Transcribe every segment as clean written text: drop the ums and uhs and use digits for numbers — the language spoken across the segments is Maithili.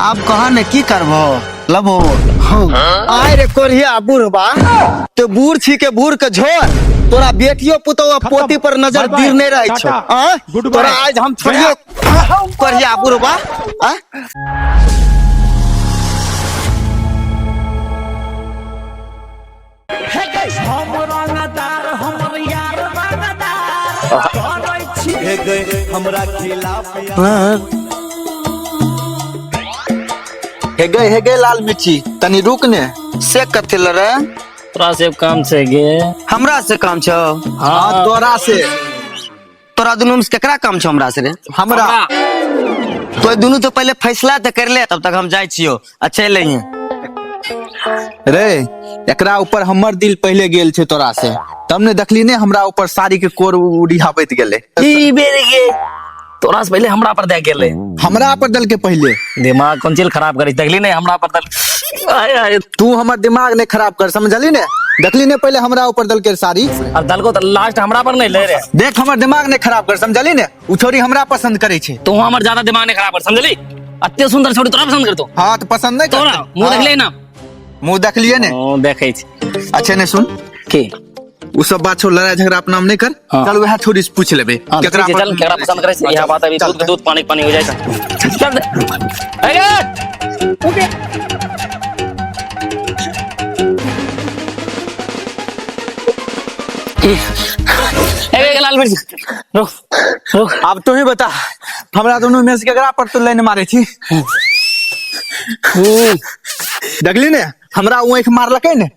आब कह ने की करबो लबो। आय रे कोरिया बुढ़बा, तो बूढ़ छी के बूढ़ के झोर, तोरा बेटियो पुतो आ पोती पर नजर बाय बाय, दीर नहीं रहे छौ। टाटा, आय गुड बाय। तोरा आज हम छोड़ियो कोरिया बुढ़बा। आय हे गे लाल मिर्ची, तनी रुक ने। से कथी ल रे? तोरा से काम छै गे। हमरा से काम छौ? हाँ, तोरा से। तोरा दुनू में से केकरा काम छौ हमरा से रे? हमरा। तो दुनू तो पहले फैसला तो कर ले, तब तक हम जाइ छियो आ चलि अइहे। रे, एकरा ऊपर हमर दिल पहले गेल छै तोरा से, तब ने देखली ने हमरा ऊपर साड़ी के कोर उड़ियाबैत गेलै। ई बेर गे तोरा से पहले हमरा पर दे गेलै। हमरा पर दल के पहले। दिमाग कोन चीज खराब करी, देखली नहीं हमरा पर दल। आय आय। तू हमर दिमाग नहीं खराब कर, समझली ने? देखली ने पहले हमरा ऊपर दल के साड़ी। और दल को तो लास्ट हमरा पर नहीं ले रे। देख, हमर दिमाग नहीं खराब कर, समझली ने? उ छोरी हमरा पसंद करे छै। तू हमर ज्यादा दिमाग नहीं खराब कर, समझली? अत्ते सुंदर छोरी तोरा पसंद करतो? हाँ, तो पसंद नहीं तोरा करते। मुंह हाँ। देखले ना? मुंह देखलिए ने। ओ देखै छी। अच्छा ने सुन। की? उ सब बात छोड़, लड़ाई झगड़ा अपना में नहीं कर। हाँ। चल वह छोरी से पूछ लेबे। हाँ, केकरा ठीक छै, चल केकरा पसंद करे छै, इएह बात अभी चल। दूध के दूध पानी के पानी हो जाए। चल दे। अरे ए लाल मिर्च, रुक रुक। अब तू ही बता, हमरा दोनों में से केकरा पर तू लाइन मारे छी? देखली ने हमरा उ आँख मारलकै ने?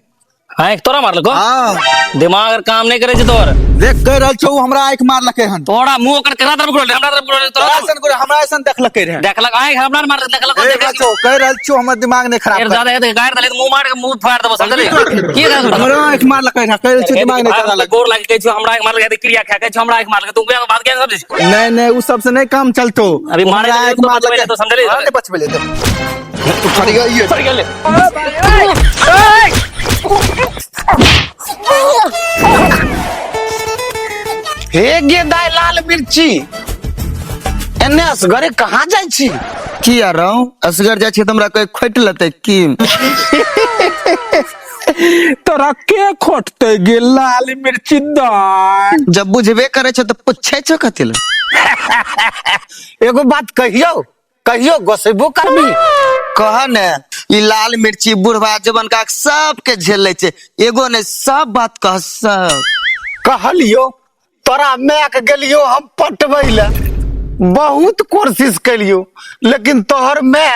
आँख तोरा मारलको? हाँ। दिमाग अगर काम नहीं करे छै तोर। देख, कह रहल छौ हमरा आँख मारलकै हन। तोरा मुंह ओकर केकरा तरफ घुरल? हमरा तरफ घुरल? तोरा हमरा ऐसन घुरल, हमरा ऐसन देखलकै रहे। देखलक आँख हमरा मारलक, देखलक। ए, देखलक। बच्चो, कह रहल छौ हमर दिमाग नहीं खराब फेर कर। ज्यादा हेतै गारि देलै तऽ मुंह मार के मुंह फाड़ देबो, समझली? की रहल? हमरा आँख मारलकै रहे, कह रहल छौ दिमाग नहीं चला लग। गोर लागि कहै छौ हमरा आँख मारलकै, तऽ क्रिया खा कहै छौ हमरा आँख मारलकै, तू बात केना समझै छी? नहीं नहीं, उ सब से नहीं काम चलतो। अभी मारे हमरा देलै आँख तो बचबै मारलकै ले तो, समझली? हाँ, नहीं बचबै ले तो। तू फट गई। फट गेलै। हे गे दाय लाल मिर्ची, एने असगरे कहाँ जाइ छी? की यार रौ, असगर जाइ छियै तऽ हमरा कोई खोटि लेतै की? तोरा के खोटते गे लाल मिर्ची दाय? जब बुझबे करै छौ तऽ पुछै छौ कथी लए? एगो बात कहियौ, कहियो गोसेबो करबी? कह ने। ई लाल मिर्ची बुढ़वा जवानका सबके झेल लै छै, एगो ने सब बात कह सब। कहलियो, तोरा माय के गेलियो हम पटबै ले, बहुत कोशिश केलियो, लेकिन तोहर माय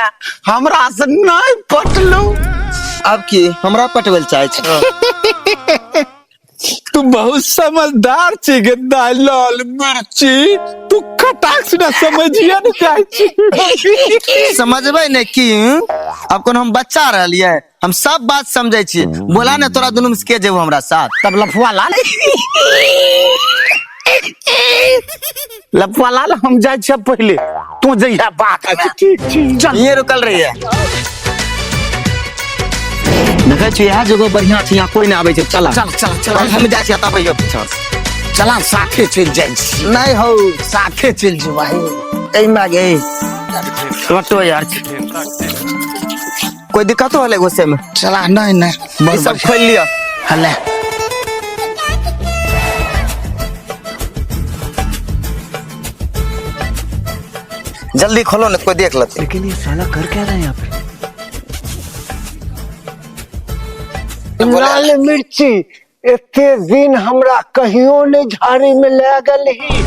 हमरा से नहीं पटलो। अब की हमरा पटबै लए चाहै छै? तू बहुत समझदार छी गे दाय लाल मिर्ची, तू खटाक से ना समझिए ने जाइ छी। समझबै ने की? अब कोनो हम बच्चा रहलियै? हम सब बात समझै छियै। बोला ने, तोरा दुनू में से के जेबो हमरा साथ? तब लफुआ लाल, लफुआ लाल, हम जाइ छियै पहिले, तू जइहा बात। अच्छा ठीक छी। चल। ये रुकल रहिए, देखै छी इएह जगह बढ़िया छै, यहाँ कोई नहि आबै छै। चला। चल चल चल। हम जाइ छियै तब अइयो पीछाँ से। चला, साथे चलि जाइ छी। नहि हौ। साथे चलि जेबै एहिमे गे। टोटो यार छै। कोई दिक्कतो होले गुस्से में? चला। नहीं नहीं। ई सब खोलि लिअ। हले। जल्दी खोलो ने, कोई देख लेते। लेकिन ये साला कर क्या रहा है यहाँ पे? लाल मिर्ची, एते दिन हमरा कहियो नहीं झाड़ी में ले गेलही,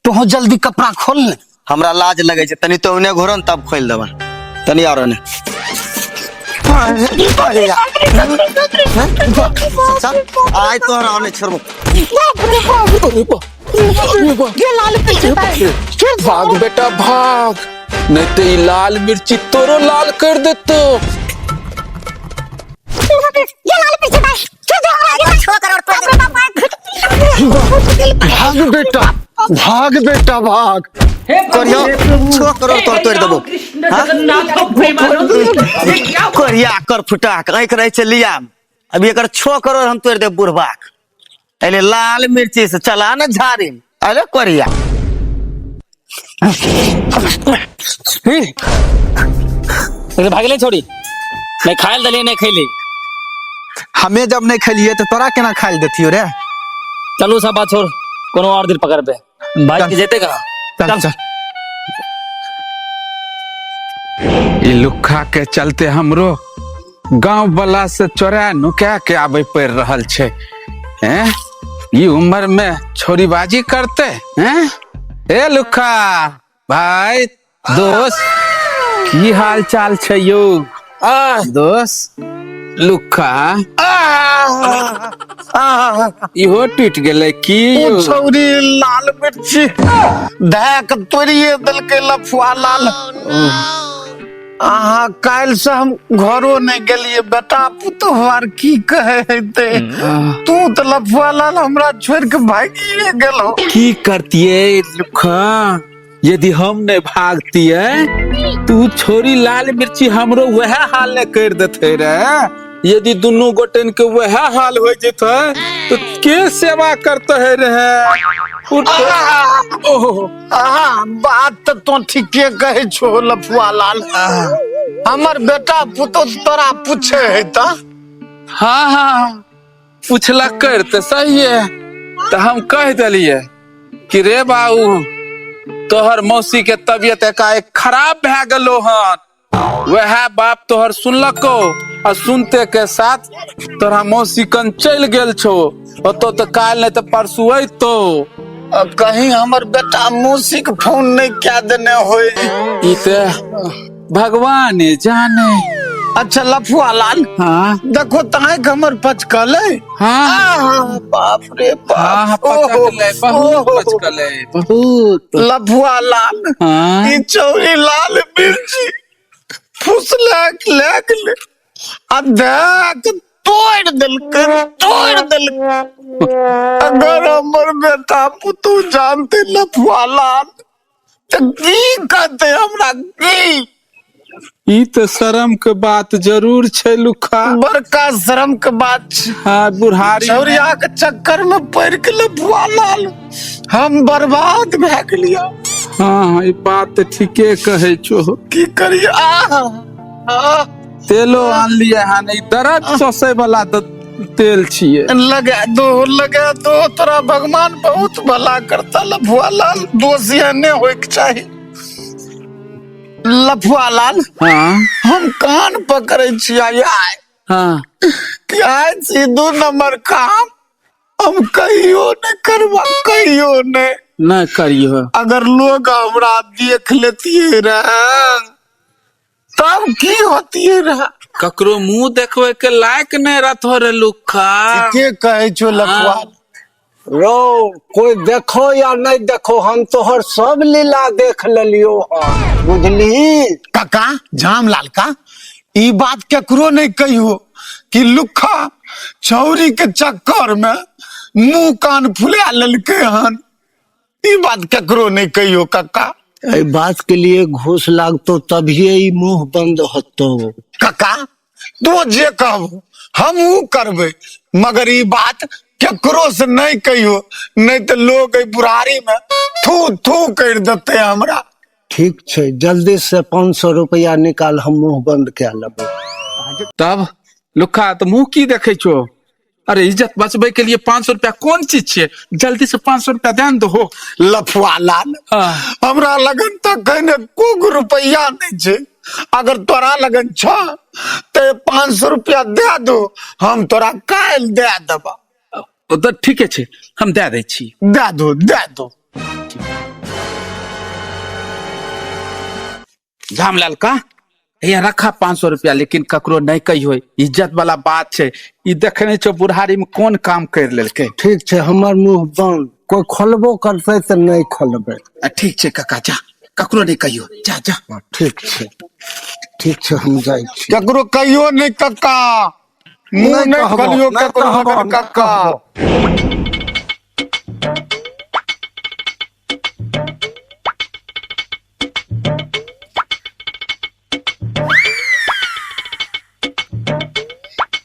तोह जल्दी कपड़ा खोल ने। हमरा लाज लगै छै तनी, तो ओने घोरो ने तब खोलि देबै। तनी आरो ने चल, आइ तोहरा ओने छोड़बो। भाग बेटा भाग, नहीं तो ई लाल मिर्ची तोरो लाल कर देतो। भाग बेटा भाग, बेटा भाग। करियो, 6 करोड़ तोर तोड़ि देबो। कोरिया कर फुटाक आँखि रहै छै लिया, अभी एकर 6 करोड़ हम तोड़ि देब बुढ़बाक। अरे लाल मिर्ची से चला ने झाड़ी में। अरे कोरिया। भागले छोड़ी नहीं खायल दलिए नहीं खैली। हमें जब नहीं खेलिए तो तोरा केना खाइल देतियो रे? चलू सब बात छोड़, कोनो और दिन पकड़ पे भाई के जेते कहाँ। चल चल। ई लुखा के चलते हमरो गांव वाला से चोरा नुका के आबे पड़ रहल छै। हैं ई उम्र में छोरीबाजी करते हैं? ए लुखा भाई दोस्त की हाल चाल छै यौ? दोस्त लुखा इहो टूट गेलै की यौ? छौरी लाल मिर्ची धैक तोड़िए देलकै लफुआ लाल। अहाँ काल्हि से हम घरो नहि गेलियै, बेटा पुतोहु आर की कहै हेतै। तू तऽ लफुआ लाल हमरा छोड़ि के भागिए गेलहो। की करतियै लुखा यदि हम नहीं भागतियै तू छोरी लाल मिर्ची हमरो वह हाल ने कर देते रे। यदि दुनू गोटेन के वह हाल हो जेते तो के सेवा करते है रे? ओहो आहा बात तऽ तों ठीके कहै छो लफुआ लाल। हमर बेटा पुतोहु तोरा पूछे है तऽ? हाँ हाँ पूछलक कर तऽ सही है। तऽ हम कह देलियै कि रे बाबू तोहर मौसी के तबियत एकाएक खराब भए गेलो हन। वह बाप तोहर सुनलको आ सुनते के साथ तोरा मौसी कन चलि गेल छो। ओतो तऽ काल्हि नहि तऽ परसू अयतो। कहीं हमर बेटा मौसी के फोन नहीं क्या देने होए। ई तऽ भगवान जाने। अच्छा लफुआ लाल हाँ देखो ताहे के हमर पचकल है। हाँ बाप रे बाप। हाँ पचकलै, बहुत पचकलै, बहुत। लफुआ लाल हाँ ई चौरी लाल मिर्ची फुसलक ले गेलै आ देख तोड़ि देलकै, तोड़ि देलकै। अगर हमर बेटा पुतहु जानते लफुआ लाल तऽ की कहते हमरा? की ई तऽ शर्म के बात जरूर छै लुखा। बड़का शर्म के बात छै। हाँ बुढ़ारी छौरिया के चक्कर में पड़ के लफुआ लाल हम बर्बाद भए गेलियै। हाँ ई बात तऽ ठीके कहै छो। की करियै? आह तेलो आनलियै हन, ई दर्द सोसै वाला तेल छियै। लगा दो लगा दो, तोरा भगवान बहुत भला करता लफुआ लाल। दोष एहने होय के चाही लफुआ लाल। हाँ हम कान पकड़ै छियै आइ हाँ कि आइ से 2 नंबर काम हम कहियो नहीं करबा, कहियो नहीं। नहीं करियो। अगर लोग हमरा देख लेतिए रे तब की होतिए रे? ककरो मुंह देखबे के लायक नहीं रहतो रे लुखा। के कहै छो लफुआ? रो कोई देखो या नहीं देखो, हम तोहर सब लीला देख लेलियो हन, बुझली? काका झामलाल का ई बात केकरो नहीं कहियो कि लुखा छौरी के चक्कर में मुंह कान फुला लेलकै हन। ई बात केकरो नहीं कहियो काका। एहि बात के लिए घूस लागतो तभिए ई मुंह बंद होतो। काका तो जे कहबो हम ऊ करबै, मगर ई बात केकरो से नहीं कहियो, नहीं तो लोग एहि बुढ़ारी में थू थू कर देते हमरा। ठीक छै, जल्दी से 500 रुपया निकाल, हम मुंह बंद कए लेबै। तब लुखा तो मुंह की देखै छो? अरे इज्जत बचबै के लिए 500 रुपया कोन चीज छियै? जल्दी से 500 रुपया ध्यान दो। लफुआ लाल हमरा लगन तऽ कने कोग रुपया नहीं छै, अगर तोरा लगन छ ते 500 रुपया दे दो, हम तोरा काल्हि दे देबा। ओ तऽ ठीके छै, हम दे दै छी। दे दो दे दो। झामलाल का हैया रखा 500 रुपया, लेकिन ककरो नहीं कहियो, इज्जत वाला बात छै। ई देखने छो बुढ़ारी में कोन काम कर लेलकै। ठीक छै, हमर मुंह बंद, कोई खोलबो करतै तऽ नहीं खोलबै। ठीक छै काका, जा ककरो नहीं कहियो, जा जा। ठीक छै ठीक छै, हम जाइ छी। ककरो कहियो नहीं कक्का, मुंह नहीं खोलियो ककरो मगर कक्का।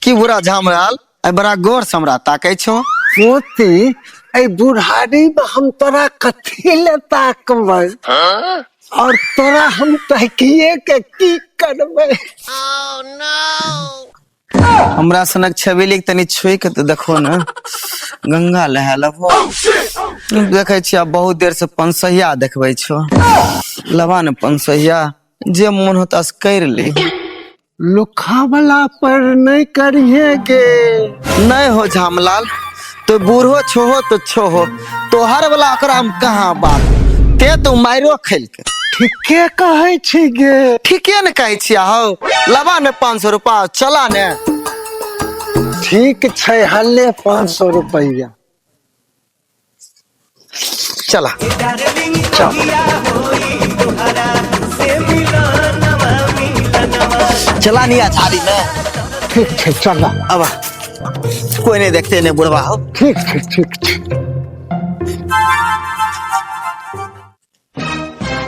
की बुरा झामराल, आई बड़ा गौर से हमरा ताकै छो। पोती एहि बुढ़ारी में हम तोरा कथी ले ताकबै और तोरा हम ताकिए के की करबै? हमरा सनक छबेली के तनी छुई के तऽ देखो ने, गंगा लहा लेबो। देखै छियै आब बहुत देर से पंसहिया देखबै छौ, लबा ने पंसहिया, जे मोन होता से कर ली। लुखा वाला पर नहीं करिए गे। नहीं हो झामलाल, तो बूढ़ो छोहो तो छोहो, तोहर वाला ओकरा हम कहाँ बात ते तो मारो खेल के। ठीके कहै छी गे। ठीके ने कहै छियै हौ, लबा ने 500 रुपा, चला ने। ठीक छै, हल्ले 500 रुपैआ। चला चला नहीं झाड़ी में। ठीक छै, चला। अब कोई नहीं देखते ने बुढ़वा हो। ठीक छै, ठीक छै।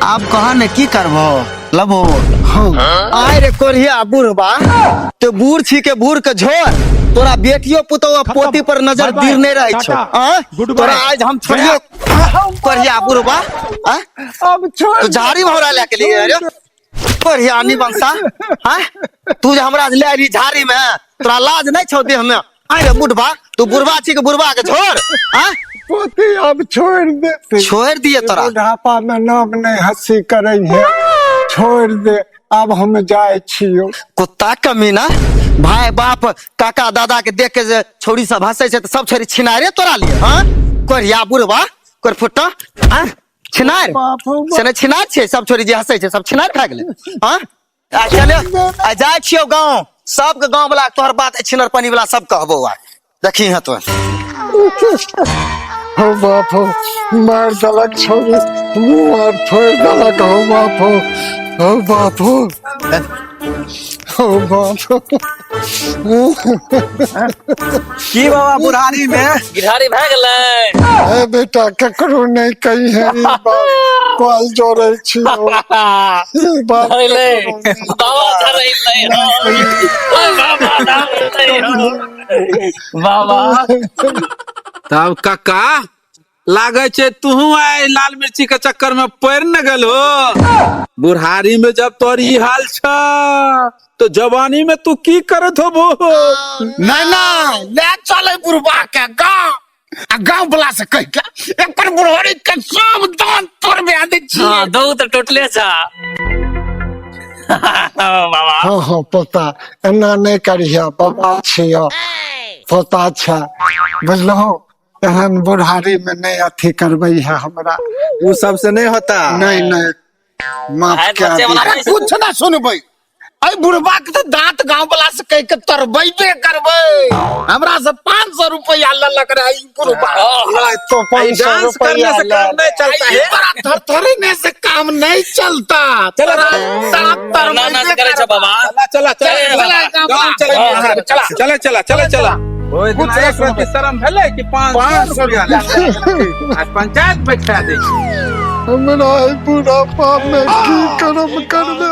आब कहा ने की करबो लबो? हाँ। आय रे कोरिया बुढ़बा, तो बूढ़ छी के बूढ़ के झोर, तोरा बेटियो पुतो पोती पर नजर बाय बाय, दीर नहीं रहे छौ। टाटा, आँ? गुड तोरा बाय। आज हम छोड़ियो कोरिया बुढ़बा। आँ? अब छोड़। तो झाड़ी में हमरा लए के लिए रे कोरिया निबंसा। हाँ, तू जे हमरा ले आबी झाड़ी में, तोरा लाज नहीं छौ देह में? आय रे बुढ़बा, तू बुढ़बा छी के बुढ़बा के झोर। हाँ, पोती अब छोड़ दे। छोड़ दिए तोरा। बुढ़ापा में नाम नहीं हंसी करे है, छोड़ दे, अब हम जाए छियो। कुत्ता कमीना, भाई बाप काका दादा के देख के जे छोरी सब हंसै छै तऽ सब छोरी छिनारे तोरा लिए। हाँ कोरिया बुढ़बा कोर फुट्टा। हाँ छिनार बाप हो बाप। से नहि छिनार छै, सब छोरी जे हंसै छै सब छिनार खा गेलै। हाँ आ चले आ जाइ छियौ गाँव, सबके गाँव वाला तोहर बात छिनर पानी वाला सब कहबो आ देखी है तो। हो बाप हो, मार दलक छोड़ी, मुँह आर फोड़ दलक। हो बाप हो, हो बाप हो, हो बाप हो। की बाबा बुढ़ारी में गिरधारी भए गेलै? ए बेटा, ककरो नहीं कही है ई बात, कॉल जोड़े छी ई बात। धरैले ककरो नहीं। बाबा, धरैले हो बाबा, धरैले हो बाबा। तब कक्का लागे छै तुहू आइ लाल मिर्ची के चक्कर में पड़ न गेल हो। बुढ़ारी में जब तोहर ई हाल छ तो जवानी में तू की करत होबो? नहीं नहीं, ले चले बुढ़बा के गाँव आ गाँव वाला से कह के एकर बुढ़ारी के सब दांत तोड़बे दे छी। हाँ, दौ तऽ टोटले छा बाबा। हाँ हाँ पोता, एना नहीं करिह, बाबा छियो, पोता छ, बुझलहो? एहन बुढ़ारी में नहीं अथी करबै है हमरा। वो सबसे नहीं होता। नहीं नहीं, माफ आइ कए बच्चे वाला दिह। अरे कुछ ना सुनबै, अइ बुढ़बा के तऽ दांत गाँव वाला से कह के तोड़बे करबै। हमरा से 500 रुपया लेलक रहे ई बुढ़बा। आइ तो 500 डांस करने रुपया से ले। काम नहीं चलता ई है। बड़ा थरथरने से काम नहीं चलता, चला, तोरा दांत ना ना तोड़बे करै छ बाबा। चला चला चला, चला चला, चला चला चला चला चला। ओहि दिना एक रत्ती शरम भेलै कि 500 रुपया लए के आज पंचायत बैठा दै छै। हमरा एहि बुढ़ापा में की करम करबे?